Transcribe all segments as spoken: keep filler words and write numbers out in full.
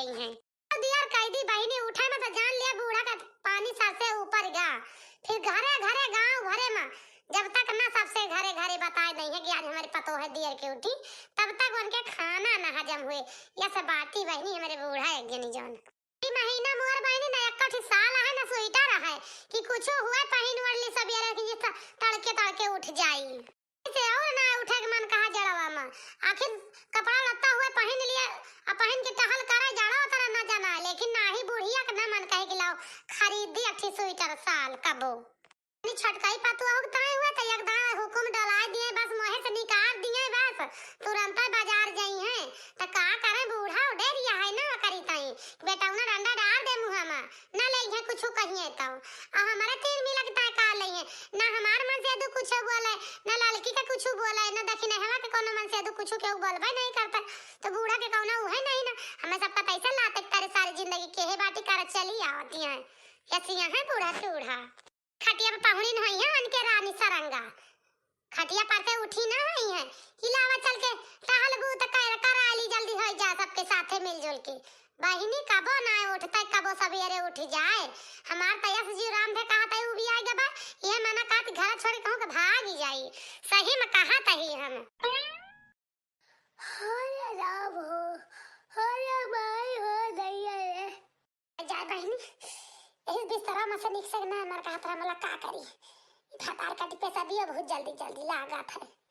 हैं। दियर कैदी बहिनी उठे में तो जान लिया बूढ़ा का पानी सर से ऊपर गा। फिर घरे घरे गाँव भरे में जब तक ना सबसे घरे घरे बताए नहीं है कि आज हमारे पतोह है दियर के उठी, तब तक उनके खाना ना हजम हुए। यह सब बाती बहिनी हमारे बूढ़ा एक जनी जौन ई महीना मोर बहिनी ना एक ठे साल है ना स्वेटर है कि कुछ हुए पहिन ओढ़ ली सब ये रहे कि ये त-, तड़के तड़के उठ जाई। से और ना उठे के मन कहा जड़वा में। आखिर कपड़ा लत्ता हुए पहिन लिया, आ पहिन के टहल करे जाड़ा उतरा ना जाना, लेकिन नाही बुढ़िया के ना मन कहे कि लाओ खरीद दी अठी स्वेटर साल कबो। अपनी छोटकाई पतुआ के ताई हुए तो एक दाए हुकुम डोलाए दिए, बस मोहे से निकाल दिए, बस तुरंत बाजार जाई हैं। तो का करें, बूढ़ा उडेरिया है ना करी ताई, बेटौना डंडा डाल दे मुँह में। ना लइहे कुछु कहिए तो। आ हमारे तीन मिला के ताय का लइहे, ना हमार मन से दू कुछ बोले, ना लड़की के कुछ बोले, ना दखिनहवा के कोनो मन से दू कुछ केहू बोलबे नहीं करता। तो बूढ़ा के कौनो उहे नहीं ना, हमें सबका तैसे लाते करे सारी जिंदगी केहे बाटी करत चली आवती हैं। ऐसी यहाँ बूढ़ा टूढ़ा। खटिया पे पहुड़ी न होई है उनके रानी सरंगा। खटिया पर से उठी ना होई है। कि लावा चल के टहलबू त कर, करा ली, जल्दी होई जा सबके साथे मिलजुल के। बहिनी कबो ना उठते, कबो सवेरे उठ जाए। हमार तयस जीव राम थे कहा तय उबिया गबा, ये मना कहत घर छोड़ कहूँ के भाग जाई। सही में कहा तही हम। हरे राम हो, हरे माई हो दैया रे। जा बहिनी, यही बिस्तरा में से निक से ना हमार कहा पर हमला का करी। ई भतार का टिपे सदियो बहुत जल्दी जल्दी लागत है।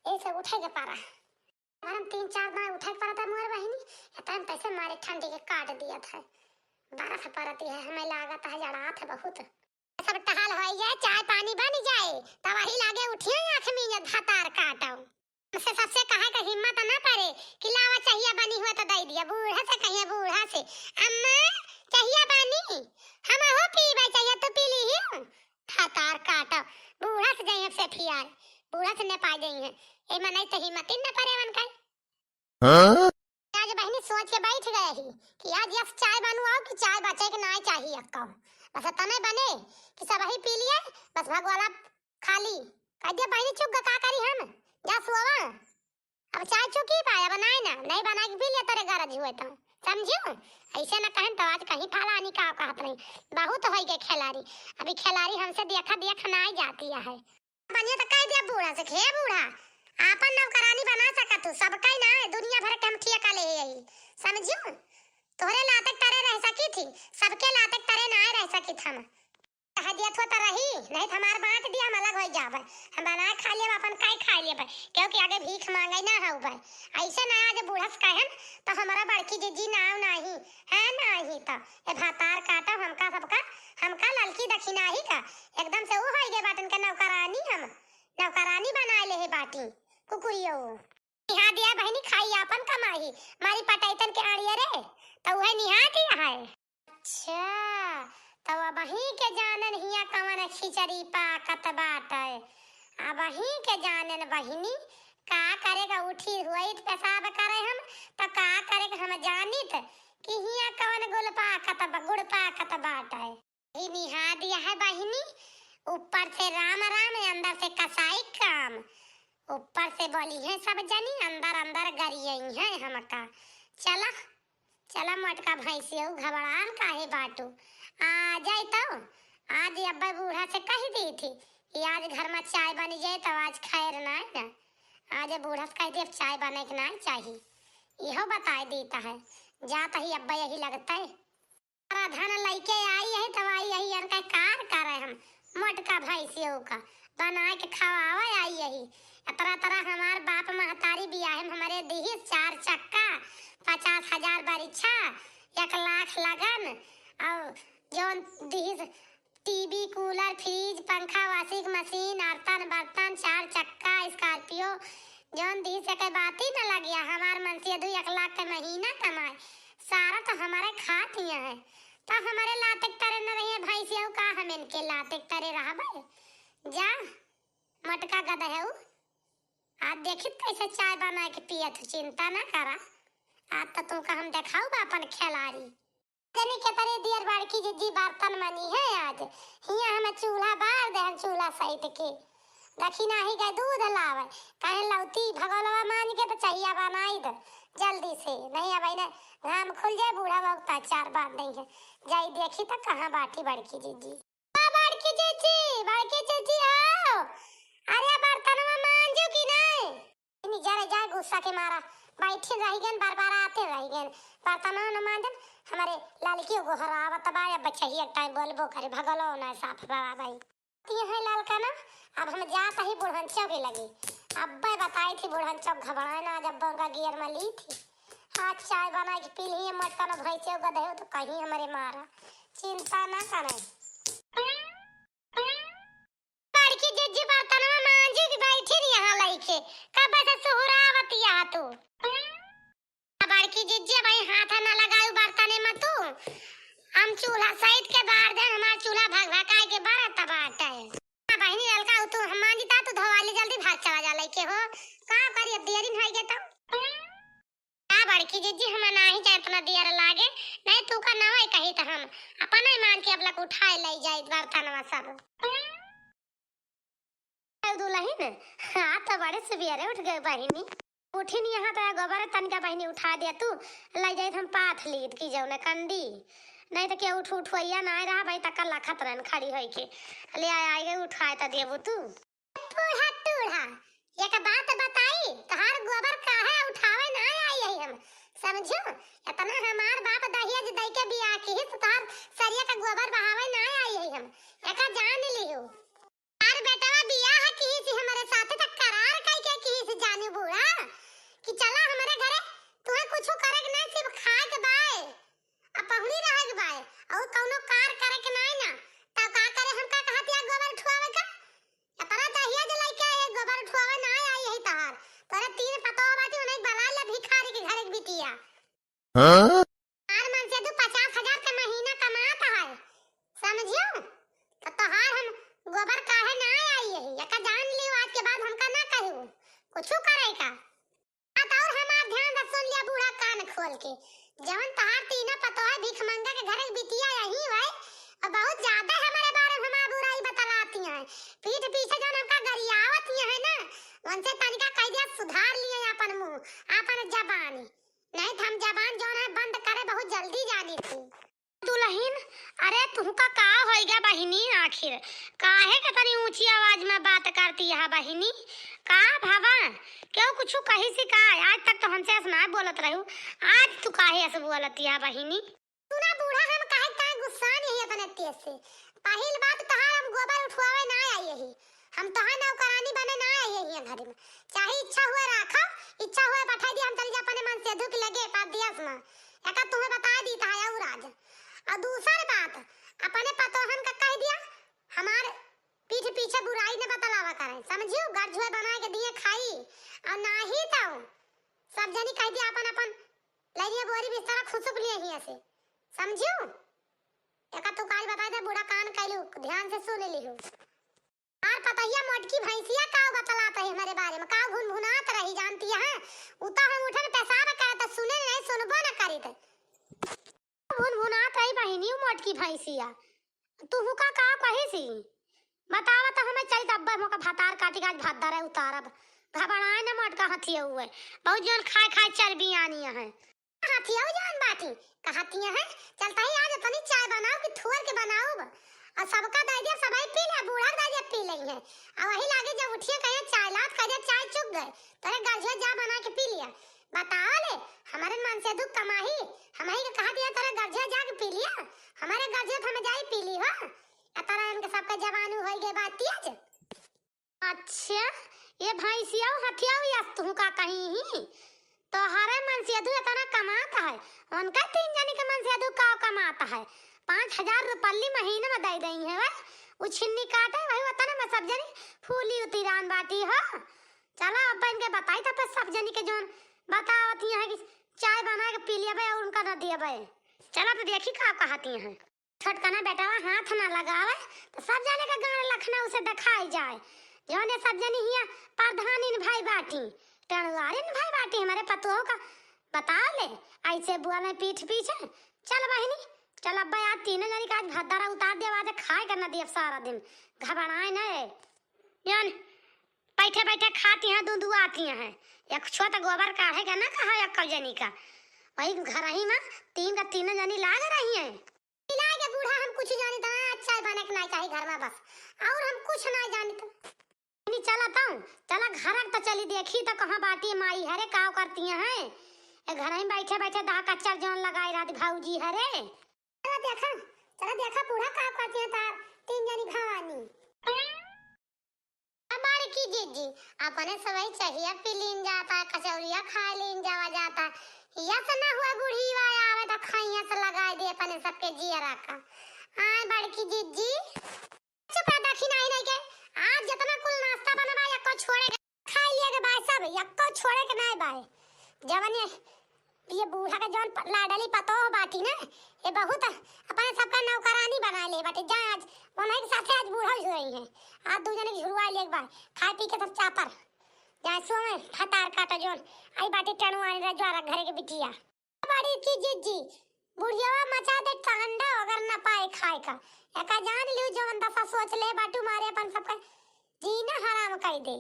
यही से उठे के पारा। हमार हम तीन चार दाए उठे के पारा था मोर बहिनी, इतना तैसे मारे ठंडी के काट दिया था। बर्फ परती है, हमें लागत है जड़ात है बहुत। सब टहल होई जाए, चाय पानी बनी जाए, तब वही लागे उठिए आँख में ये भतार काटो। हमसे सबसे कहे का हिम्मत ना पड़े कि लावा चाहिया बनी हुआ तो दे दिया। बूढ़ा से कहिए, बूढ़ा से, "अम्मा, चाहिया बनी? हम हो पीबे चाहिया, तू पी ली ही।" भतार काटो, बूढ़ा से जाइए से फियार, बूढ़ा से नेपाई जाइए। ए मनई तो हिम्मत ही न पड़े मन का। हाँ? आज बहिनी सोच के बैठ गए ही कि आज यस चाय बनवाओ कि चाय बचे के नाय चाहिए अक्का। बस तने बने कि सब ही पी लिए, बस भगवाला खाली। कह दिया बहिनी चुप ग का करी हम, जा सोवा। अब चाय चुकी पाए, अब बनाए ना, नहीं बना के पी लिया तोरे गरज हुए तो, समझियो? ऐसे ना कहन तो आज कहीं फलानी का कहत रही, बहुत होई गए खिलाड़ी। अभी खिलाड़ी हमसे देखा देख ना आई जाती है। बनिया तो कह दिया बूढ़ा से, "हे बूढ़ा, आपन नौकरानी बना सकत तू, सबका ही ना है, दुनिया भर के हम ठिया का ले यही, समझियो? तोहरे लाते तरे रह सकी थी, सबके लाते तरे ना रह सकी थी हम।" कह दिया थो तो रही, नहीं तो हमार बांट दिया, हम अलग हो जाबे, हम बनाए खा लेब, अपन काई खा लेबे, क्योंकि आगे भीख मांगे ना हो भाई। ऐसे ना आज बूढ़ा से कहन तो हमारा बड़की जिज्जी नाव नाही है, नाही तो ए भातार काटो हमका सबका, हमका ललकी दखिनाही का एकदम से ऊ होई गए बाटन के नौकरानी हम, नौकरानी बनाए ले हे बाटी कुकुरियो। निहा दिया बहिनी खाई आपन कमाई, मारी पटाइतन के आड़िया रे, तो उहे निहा दिया है। अच्छा, तो अबही के जानन हिया कवन खिचड़ी पाकत बाटे, अबही के जानन बहिनी, का करे का उठी हुई त पेशाब करे हम, तो का करे का हम जानित कि हिया कवन गुड़ पाकत बा-, गुड़ पाकत बाटे। ई निहा दिया है बहिनी, ऊपर से राम राम, अंदर से कसाई काम। ऊपर से बोली है सब जनी, अंदर अंदर गरियई है हमका। चला, चला मोटका भैंसियो, घबरान काहे बाटू? आ जाई तो, आज अब्बे बूढ़ा से कह दी थी कि आज घर में चाय बनी जाए तो आज खैर ना है ना। आज बूढ़ा से कह दी अब चाय बने के ना चाही, इहो बताए देता है। जात ही अब्बे यही लगता है। सारा धन लइके आई यही, तब आई यही, अन कहे, "कार करे हम मोटका भैंसियों का बना के खवावे आई यही।" अतरा तरा हमार बाप महतारी बियाहे में हमारे दिहिस चार चक्का, पचास हजार बरिछा, एक लाख लगन, और जौन दिहिस टीवी, कूलर, फ्रिज, पंखा, वॉशिंग मशीन, अर्तन बर्तन, चार चक्का, स्कॉर्पियो, जौन दिहिस एके बाती न लगिया। हमार मनसिया दुई एक लाख के महीना कमाए, सारा तो हमारे खात हिया है। त हमरे लाते के तरे न रहिए भैंसिया, का हम इनके लाते के तरे रहबे? जा, मोटका गदहेऊ। आज देखित कैसे चाय बना के पियत, चिंता ना करा। आज तो तुमका हम देखाऊ बा अपन खिलाड़ी। जनी के तरे दियर बड़की जिज्जी बर्तन मनी है आज। हिया हम चूल्हा बार दे, हम चूल्हा सहित के। देखी नाही गए दूध लावे, कहे लौती भगोलवा मांज के तो चहिया बनाई दे जल्दी से, नहीं अब इन्हें घाम खुल जाए, बूढ़ा बहुत अचार बांध देंगे। जाई देखी तो कहाँ बाटी बड़की जिज्जी। आ बड़की जिज्जी, बड़की जिज्जी आओ, अरे बर्तनवा मांजू कि नहीं? इन्हीं जरे जाए गुस्सा के मारा, बैठे रह गए, बार बार आते रह गए, बर्तनवा न मांजन, हमारे ललकी गोहरावत बा, अब बच्चा ही एक टाइम बोलबो करे, भगोलो ना साफ बाबा भाई। ये है ललका ना, अब हम जात ही बुढ़न चौक के लगे। अब्बे बताई थी बुढ़न चौक घबराए ना, जब उनका गियर में ली थी। आज चाय बना के पी लिए, मटका ना भैंसे गधे हो तो कहीं हमारे मारा। चिंता ना करे। बड़की जिज्जी बर्तनवा मांजी की बैठी नहीं यहाँ लइके। कब से सुहुरावत यहाँ तू। बड़की जिज्जी, भाई हाथ ना लगाऊ बर्तने में तू। हम चूल्हा सहित के बार दे, हमार चूल्हा भग भगाए के बरत बाटे। हाँ बहिनी, ललका तू हम मांजी ता, तू धोवाली जल्दी भाग चला जा लइके हो। का करी, अब देरी होई गे तो। का बड़की जिज्जी, हम नाही जाए अपना दियर लागे, नहीं तू का नवाई कही तो हम अपने मान के अब लक उठाए ले जाई बर्तनवा सब। ए दुलहिन, हाँ, तो बड़े सवेरे उठ गए बहिनी। उठिन यहाँ तो गोबर तनिका बहिनी उठा दिया तू, ले जाइत हम पाथ लीद की जौने कंडी। नहीं तो क्या उठ उठवैया ना रहा भाई, तक्का लखत रहन खड़ी होई के। ले आए, आए गए उठाए तो देबू तू। बूढ़ा टूढ़ा, एक बात बताई, तोहार गोबर काहे उठावे ना आई है हम, समझू? इतना हमार बाप दहेज दई के बियाह की तो तोहार सरिया का गोबर बहावे ना आई है हम, एका जान लिहू। तार बेटवा बियाह किहिस हमरे साथे त करार कई के किहिस जानू बूढ़ा कि चला हमरे घरे, तुहे कुछु करे के नाई, सिर्फ खाए के बाय, आ पहुड़ी रहे के बाय, और कौनो कार करे के नाई ना। तब का करे, हमका कहत या गोबर उठवावे का? इतना दहिया जे लइके आए, गोबर उठवावे ना आई यही तहार। तोरे तीन पतोह बाटी, उन्हें बला ले भिखारी के घरे के बिटिया। हाँ? हमार मनसेधू पचास हजार के महीना कमात है, समझियो? तो तोहार हम गोबर काहे ना आई यही, एका जान लियो, आज के बाद हमका ना कहियो कुछु करे का। बात और हमार ध्यान से सुन लिया बूढ़ा कान खोल के, जवन तोहार तीनों पतोह भिखमंगा के घरे के बिटिया यही है, और बहुत ज्यादा हमारे बारे में हमार बुराई बतलाती हैं, पीठ पीछे जवन हमका गरियावत है ना, उनसे तनिका कह दिया सुधार लिए अपन मुंह, अपन जबान। नहीं तो हम जबान जौन है बंद करे बहुत जल्दी जानी थी। दुलहिन, अरे तुहका का होइगा बहिनी, आखिर काहे के तनी ऊंची आवाज में बात करती है बहिनी? का भवा, केहू कुछु कही सी का? आज तक तो हमसे ऐसे ना बोलत रहू, आज तू काहे ऐसे बोलती है बहिनी? सुना बूढ़ा, हम काहे का गुस्सा नहीं अपने तेज से। पहिल बात तहार हम गोबर उठवावे ना आई यही, हम तोहार नौकरानी बने ना आई है ये घर में। चाहे इच्छा हुए राखो, इच्छा हुए बैठा दिया, हम चली जा अपने मनसेधू के लगे परदेस में। एका तुम्हें बता दी था और आज। और दूसर बात, अपने पतोहन का कह दिया, हमार पीठ पीछे बुराई न बतलावा करें, समझियो? गर्ज हुए बना के दिए खाई, और नाही तो सब जनी कह दिया अपन अपन लइलिया बोरी बिस्तरा खुसुक लिए हिया से, समझियो? एका तू काल बताई दे, बूढ़ा कान कैलू, ध्यान से सुन लिहू। आर पतहिया मोटकी भैंसिया काऊ बतलात रही हमरे बारे में, काऊ भुनभुनात रही, जानती है? उ तो हम उठन पेशाब करे तो सुने नहीं, सुनबो न करी थे। भुनभुनात रही बहिनी उ मोटकी भैंसिया, तुहू का का कही सी? बतावा तो हमें चली तब मोका भतार काटी के आज भद्दर है उतारब। घबराए न मोटका हथिया हुए, बहुत जौन खाए खाए चर्बी आनी है। हथिया जान बाटी, कहतिया है, चलता ही आज अपनी चाय बनाओ कि थुअर के बनाओ, और सबका दे दिया, सबही पी ले, बूढ़ा के दे दिया, पी लई है। और वही लागे जब उठिए कहे चाय लात, कह दिया चाय चुक गए, तोरे गर्जिया जा बना के पी लिया। बताओ ले, हमारे मनसेधू कमाही, हमही के कहा दिया तोरे गर्जिया जा के पी लिया, हमारे गर्जिया तो हम जाई पी ली हो, आ तारा इनके सबके जवानू होई गए बात तेज। अच्छा, ये भैंसिया हथिया यस तुहू का कहीं ही? तोहरे मनसेधू इतना कमात है, उनका तीन जनी के मनसेधू का कमात है? पाँच हजार रुपल्ली महीने में दे दई है वह, उ छिन्नी काटे वही उतना में सब जनी फूली उतिरान बाटी हो। चला अब इनके बताई था पे सब जनी के जौन बतावती है कि चाय बना के पी लिया और उनका न दिया। चला तो देखी का कहती हैं। छोटकना बेटवा हाथ ना लगावे, तो सब जाने का गांव लखनऊ से दिखाई जाए। जौने सब जनी हिया प्रधानिन भाई बाटी, टंडवारिन भाई बाटी, हमारे पतोह का बता ले, ऐसे बोले पीठ पीछे। चल बहिनी, चल अब्बा, आज तीनों जनी का आज भद्दरा उतार दे, आज खाए के ना दिए सारा दिन, घबराए न। जौन बैठे बैठे खाती हैं, दूध दुआती हैं। एक छोट गोबर काढ़े का ना कहा एक जनी का, वही घर ही में तीन का तीनों जनी लाग रही हैं। मिलाए के बूढ़ा हम कुछ जानी तो अच्छा बने के ना चाही घर में बस, और हम कुछ ना जानी तो। नहीं चला ताऊ, चला घर तो चली देखी तो कहाँ बाटी माई हरे काव करती हैं। ए घर ही बैठे बैठे दहा कच्चर जौन लगाए रहती भौजी हरे। चला देखा, चला देखा बूढ़ा काव करती हैं तार तीन जनी भवानी। बड़की जिज्जी, अपने सबही चहिया पी लीन जाता है, कचौरिया खा लीन जावा जाता है। यस ना हुआ बूढ़ी वाया आवे तो खैया से लगाए दे अपने सबके जियरा का। आए बड़की जिज्जी, चुप रह, देखी नहीं, नहीं के। आज जितना कुल नाश्ता बनवा, यक्को छोड़े के खाई लिया के बाय सब, यक्को छोड़े के नहीं बाय। जवन ये, ये बूढ़ा के जौन प-, लाडली पतोह बाटी ना, ये बहुत अपने सबका नौकरानी बना ले बाटे। जा आज उन्हीं के साथे आज बूढ़ा झुरई है। आज दू जने झुरवा लिए एक बार, खाए पी के सब चापर। जा सो में फतार काटो जौन, आई बाटी टनुआनी रजवारा घरे के बिटिया। बड़की जिज्जी, बुढ़ियावा मचा दे ठंडा अगर न पाए खाए का। एका जान लियो जवन दशा सोच ले बाटू मारे अपन सबका जीना हराम कर दे।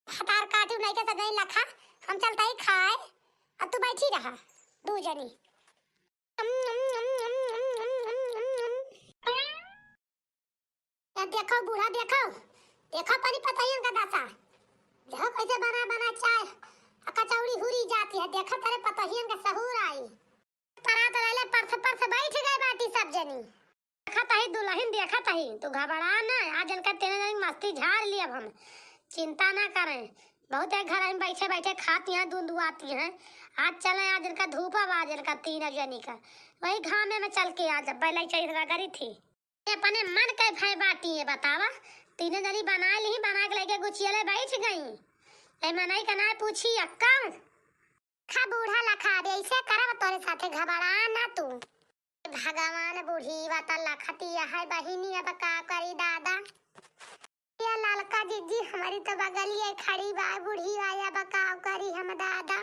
फतार काटू नहीं के सजई लखा, हम चलता ही खाए, अब तू बैठी रहा दू जनी। या देखो बूढ़ा, देखो, देखो परी पतोहियन का दशा। देखो कैसे बना बना चाय आ कचौड़ी हुरी जाती है। देखो तेरे पतोहियन का सहूर आई। परात लाले परस परस बैठ गए बाटी सब जनी। देखत ही दुलहिन, देखत ही, तू घबरा ना, आज इनका तीनों जनी मस्ती झाड़ ली अब हम। चिंता ना करें, बहुत एक घर में बैठे बैठे खाती हैं, दूध दुआती हैं। आज चलें, आज इनका धूपा बा, आज इनका तीनों जनी का, वही घामे में चल के आज पहले ही चढ़ रगड़ी थी। ये अपने मन के भय बाटी है, बतावा। तीनों जनी बना ली, बना के लेके गुचिया ले बैठ गई। ए मनई का ना पूछी अक्का। खा बूढ़ा लखा, अब ऐसे करब तोरे साथे, घबरा ना तू। भगवान, बूढ़ी बता लखती है बहिनी, अब का करी दादा। ये ललका जिज्जी हमारी तो बगलिए खड़ी बा, बूढ़ी बा, अब का करी हम दादा।